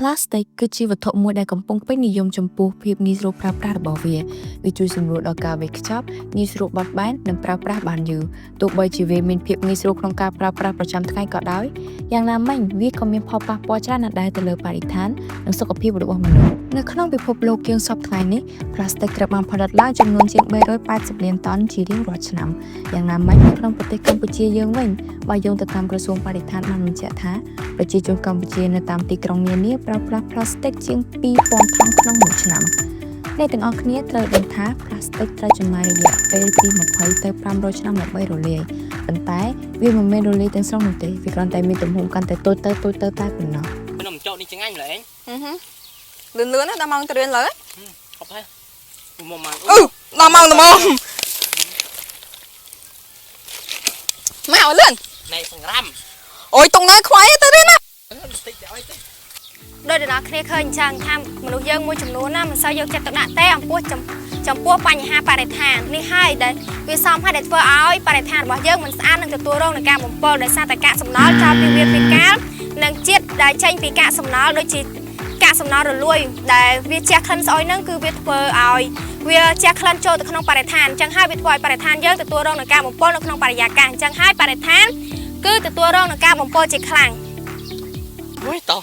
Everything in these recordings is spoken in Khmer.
ផ្លាស្ទិកគឺជាវត្ថុមួយដែលកំពុងពេញនិយមចំពោះភាពងាយស្រួលប្រើប្រាស់របស់វា វាជួយសម្រួលដល់ការវេចខ្ចប់ ងាយស្រួលបត់បែន និងប្រើប្រាស់បានយូរ ទោះបីជាវាមានភាពងាយស្រួលក្នុងការប្រើប្រាស់ប្រចាំថ្ងៃក៏ដោយ យ៉ាងណាមិញវាក៏មានផលប៉ះពាល់ច្រើនណាស់ដែរទៅលើបរិស្ថាន និងសុខភាពរបស់មនុស្ស នៅក្នុងពិភពលោកយើងសព្វថ្ងៃនេះ ផ្លាស្ទិកត្រូវបានផលិតឡើងចំនួនជាង380លានតោនជារៀងរាល់ឆ្នាំ យ៉ាងណាមិញនៅក្នុងប្រទេសកម្ពុជាយើងវិញ បើយោងទៅតាមក្រសួងបរិស្ថានបានបញ្ជាក់ថា ប្រជាជនកម្ពុជានៅតាមទីក្រុងនានាប្រើប្រាស់ផ្លាស្ទិកជាង2000ថង់ក្នុងមួយឆ្នាំអ្នកទាំងអស់គ្នាត្រូវដឹងថាផ្លាស្ទិកត្រូវចំណាយរយៈពេលពី20ទៅ500ឆ្នាំដើម្បីរលាយប៉ុន្តែវាមិនមែនរលាយទាំងស្រុងនោះទេវាគ្រាន់តែមានទំហំកាន់តែតូចទៅតូចទៅតែប៉ុណ្ណោះ នំចោកនេះចងាញ់ម្ល៉េះ លឿនលឿនណាដល់ម៉ោងទៅរៀនលើ ហប់ហើយមកមក អឺដល់ម៉ោងត្មងមកឲ្យលឿន ណែសង្រាំ អូយតុងនៅខ្វាយទៅរៀនណា បន្តិចទៅអីទេ ដោយដល់គ្នាឃើញអញ្ចឹងថាមនុស្សយើងមួយចំនួនណាមិនសូវយកចិត្តទុកដាក់ទេអំពោះចំចំពោះបញ្ហាបរិស្ថាននេះហើយដែលវាសមហើយដែលធ្វើឲ្យបរិស្ថានរបស់យើងមិនស្អាតនិងទទួលរងនឹងការបំពុលដោយសារតែកាកសំណល់ចោលពីវាពីកាលនិងជាតិដែលចេញពីកាកសំណល់ដូចជាកាកសំណល់រលួយដែលវាជះក្លិនស្អុយហ្នឹងគឺវាធ្វើឲ្យវាជះក្លិនចូលទៅក្នុងបរិស្ថានអញ្ចឹងហើយវាធ្វើឲ្យបរិស្ថានយើងទទួលរងនឹងការបំពុលនៅក្នុងបរិយាកាសអញ្ចឹងហើយបរិស្ថានគឺទទួលរងនឹងការបំពុលជាខ្លាំង អូយតោះ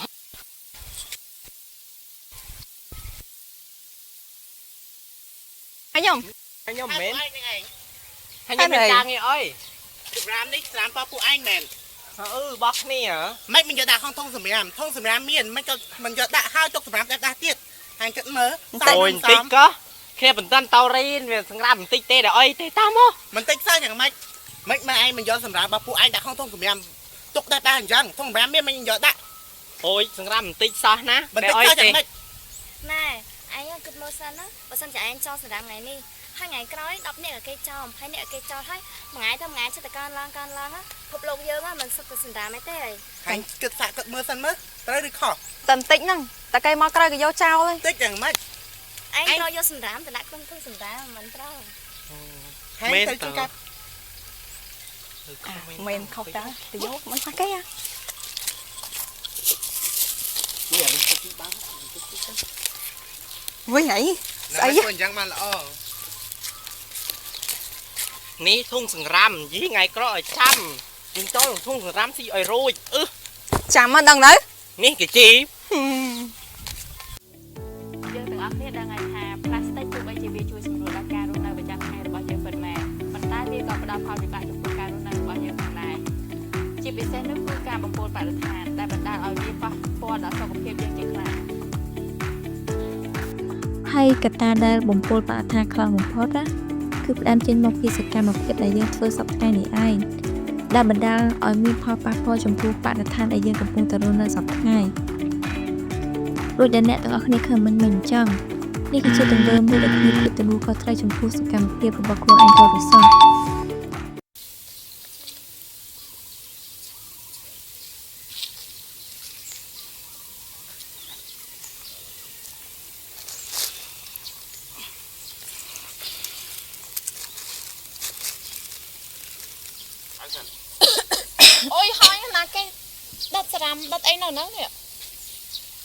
ហើយខ្ញុំ ខ្ញុំមិនមែនហើយខ្ញុំមានការងារអី សម្រាមនេះសម្រាមប៉ពួកឯងមែន អឺបោះគ្នាហ៎ មិនមិនយកដាក់ក្នុងធុងសម្រាមធុងសម្រាមមានមិនក៏មិនយកដាក់ហើយទុកសម្រាមដាក់ទៀតហាងគិតមើល អូយបន្តិចក៏គ្នាបន្តិនតោរីនវាសង្រាំបន្តិចទេដល់អីទេតាមមក មិនតិចសោះយ៉ាងម៉េចមិនមកឯងមិនយកសម្រាមរបស់ពួកឯងដាក់ក្នុងធុងសម្រាមទុកដាក់ដាក់អញ្ចឹងធុងសម្រាមមានមិនយកដាក់ អូយសង្រាំបន្តិចសោះណា មិនតិចសោះយ៉ាងម៉េច ណែឯងគិតមើលសិនណាបើសិនជាឯងចោលសម្រាប់ថ្ងៃនេះហើយថ្ងៃក្រោយ10នាក់ក៏គេចោល20នាក់ក៏គេចោលហើយមួយថ្ងៃទៅមួយថ្ងៃចិត្តតែកើនឡើងកើនឡើងណាពិភពលោកយើងមិនសុទ្ធតែសម្រាប់អីទេ ហាងគិតសាក់គិតមើលសិនមើលត្រូវឬខុស តែបន្តិចហ្នឹងតែគេមកក្រោយគេយកចោលហើយ តិចយ៉ាងម៉េច ឯងត្រូវយកសម្រាប់ទៅដាក់ក្នុងធុងសម្រាប់មិនត្រូវ ហាងទៅជួយកាត់ មែនខុសតើទៅយកមិនខ្វះគេហ៎វិញអីស្អី ធ្វើអញ្ចឹងបានល្អ នេះធុងសង្រាំយីថ្ងៃក្រោយឲ្យចាំយើងចូលធុងសង្រាំស៊ីឲ្យរួចអឺ ចាំមកដឹងនៅ នេះគេជី យើងទាំងអស់គ្នាដឹងហើយថាផ្លាស្ទិកទោះបីជាវាជួយសម្រួលដល់ការរស់នៅប្រចាំថ្ងៃរបស់យើងពិតមែនប៉ុន្តែវាក៏ផ្ដល់ផលវិបាកចំពោះការរស់នៅរបស់យើងផងដែរជាពិសេសនោះគឺការបំពុលបរិស្ថានដែលបណ្ដាលឲ្យវាប៉ះពាល់ដល់សុខភាពយើងជាខ្លាំង ហើយកត្តាដែលបំពុលបរិស្ថានខ្លាំងបំផុតណាគឺផ្ដើមចេញមកពីសកម្មភាពដែលយើងធ្វើសព្វថ្ងៃនេះឯងដែលបណ្ដាលឲ្យមានផលប៉ះពាល់ចំពោះបរិស្ថានដែលយើងកំពុងតែរស់នៅសព្វថ្ងៃដូចដែលអ្នកទាំងអស់គ្នាឃើញមិញៗអញ្ចឹងនេះគឺជាទង្វើមួយដែលគ្មានភាពទទួលខុសត្រូវចំពោះសកម្មភាពរបស់ខ្លួនឯងទាល់តែសោះ អូយហើយណាគេដុតស្រាំដុតអីនៅហ្នឹងនេះ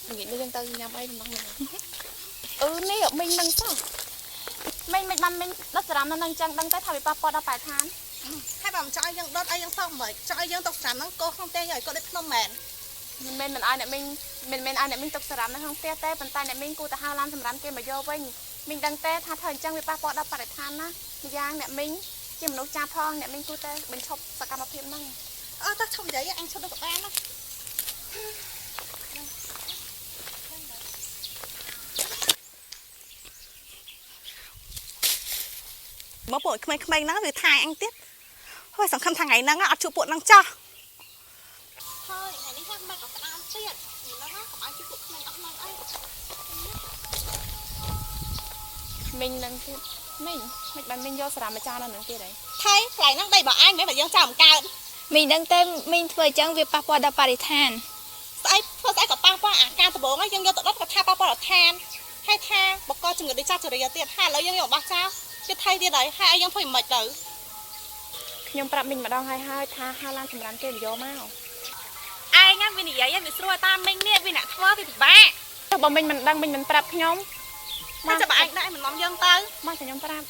និយាយយើងទៅញ៉ាំអីក្នុងហ្នឹងអឺនេះមីងនឹងសោះមីងមិនបានមីងដុតស្រាំនៅហ្នឹងចឹងដឹងតែថាវាប៉ះពាល់ដល់បរិស្ថាន ហើយបើមិនចង់ឲ្យយើងដុតឲ្យយើងសោះមិនចង់ឲ្យយើងទុកស្រាមហ្នឹងកោសក្នុងផ្ទះយកឲ្យគាត់ដូចភ្នំមែន មិនមែនមិនឲ្យអ្នកមីងមិនមែនឲ្យអ្នកមីងទុកស្រាំនៅក្នុងផ្ទះទេប៉ុន្តែអ្នកមីងគួរតែហៅឡានសម្រាមគេមកយកវិញមីងដឹងទេថាធ្វើអញ្ចឹងវាប៉ះពាល់ដល់បរិស្ថានណាម្យ៉ាងអ្នកមីងជាមនុស្សចាស់ផងអ្នកមីងគួរតែបញ្ឈប់សកម្មភាពហ្នឹង អើតោះឈប់និយាយអញឈប់ទៅក៏បានណាមកពួកក្មេងៗហ្នឹងវាថែអញទៀតហើយសង្ឃឹមថាថ្ងៃហ្នឹងអត់ជួបពួកហ្នឹងចោះហើយថ្ងៃនេះថាមិនក៏ក្តៅទៀតនេះហ្នឹងកុំឲ្យជួបពួកក្មេងអស់ហ្នឹងអី មីងនឹងទៀតមីងមិនបានមីងយកស្រាមមកចោលនៅនឹងទៀតអី ថៃកន្លែងហ្នឹងដីរបស់អញមិនមែនបើយើងចោលមិនកើត មីងដឹងទេមីងធ្វើអញ្ចឹងវាប៉ះពាល់ដល់បរិស្ថាន ស្អីធ្វើស្អីក៏ប៉ះពាល់អាការដំបងហ្នឹងយើងយកទៅដុតក៏ថាប៉ះពាល់ដល់ឋានហើយថាបកកជំងឺដូចចាស់ជរាទៀតហើយឥឡូវយើងយករបស់ចោលគេថៃទៀតហើយហើយឲ្យយើងធ្វើមិនទៅ ខ្ញុំប្រាប់មីងម្ដងហើយហើយថាហៅឡានសម្រាមគេមកយកមក ឯង វានិយាយវាស្រួលតាមមីងនេះវាអ្នកធ្វើវាពិបាក ចុះបើមីងមិនដឹងមីងមិនប្រាប់ខ្ញុំ មកចាំបើឯងដាក់ឯងមិននាំយើងទៅ មកចាំខ្ញុំប្រាប់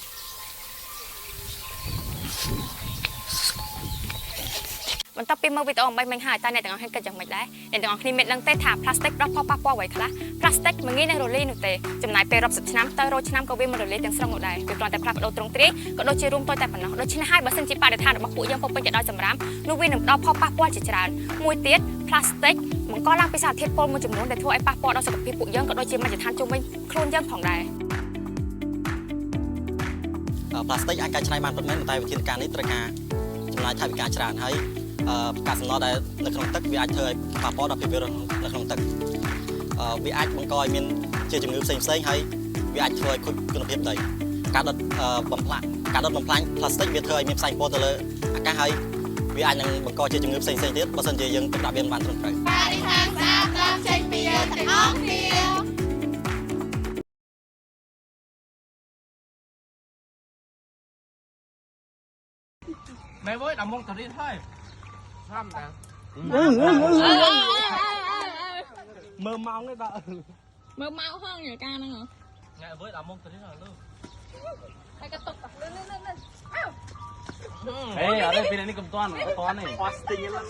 បន្ទាប់ពីមើលវីដេអូអំបីមិញហើយតើអ្នកទាំងអស់គ្នាគិតយ៉ាងម៉េចដែរអ្នកទាំងអស់គ្នាមានដឹងទេថាផ្លាស្ទិកផ្ដល់ផលប៉ះពាល់អ្វីខ្លះផ្លាស្ទិកមិនងាយនឹងរលាយនោះទេចំណាយពេលរាប់សិបឆ្នាំទៅរយឆ្នាំក៏វាមិនរលាយទាំងស្រុងនោះដែរវាគ្រាន់តែផ្លាស់ប្ដូរទ្រង់ទ្រាយក៏ដូចជារួមតូចតែប៉ុណ្ណោះដូច្នេះហើយបើសិនជាបរិស្ថានរបស់ពួកយើងពោពេញទៅដោយសំរាមនោះវានឹងផ្ដល់ផលប៉ះពាល់ជាច្រើនមួយទៀតផ្លាស្ទិកបង្កឡើងពីសារធាតុពុលមួយចំនួនដែលធ្វើឲ្យប៉ះពាល់ដល់សុខភាពពួកយើងក៏ដូចជាមជ្ឈដ្ឋានជុំវិញខ្លួនយើងផងដែរ ផ្លាស្ទិកអាចកែច្នៃបានពិតមែនប៉ុន្តែវិធានការនេះត្រូវការចំណាយថវិកាច្រើនហើយកាកសំណល់ដែលនៅក្នុងទឹកវាអាចធ្វើឲ្យប៉ះពាល់ដល់ភាពរស់នៅក្នុងទឹកវាអាចបង្កឲ្យមានជាជំងឺផ្សេងផ្សេងហើយវាអាចធ្វើឲ្យខូចគុណភាពដីការដុតបំផ្លាញការដុតបំផ្លាញផ្លាស្ទិកវាធ្វើឲ្យមានផ្សែងពុលទៅលើអាកាសហើយវាអាចនឹងបង្កជាជំងឺផ្សេងផ្សេងទៀតបើសិនជាយើងទុកដាក់វាមិនបានត្រឹមត្រូវ បរិស្ថានស្អាតតាមចេញពីយើងទាំងអស់គ្នា ម៉ែវើយដល់មកតរៀនហើយស្រាំតាមើលម៉ោងនេះដល់ មើលម៉ោងហងយ៉ាងកាហ្នឹងហ៎ ថ្ងៃវើយដល់មកតរៀនហើយលឺ ហើយក៏ຕົកតលឿនលឿនលឿន ហេអត់ទេពេលនេះកុំតាន់អត់តាន់ទេ អស់ស្ទិញឡើង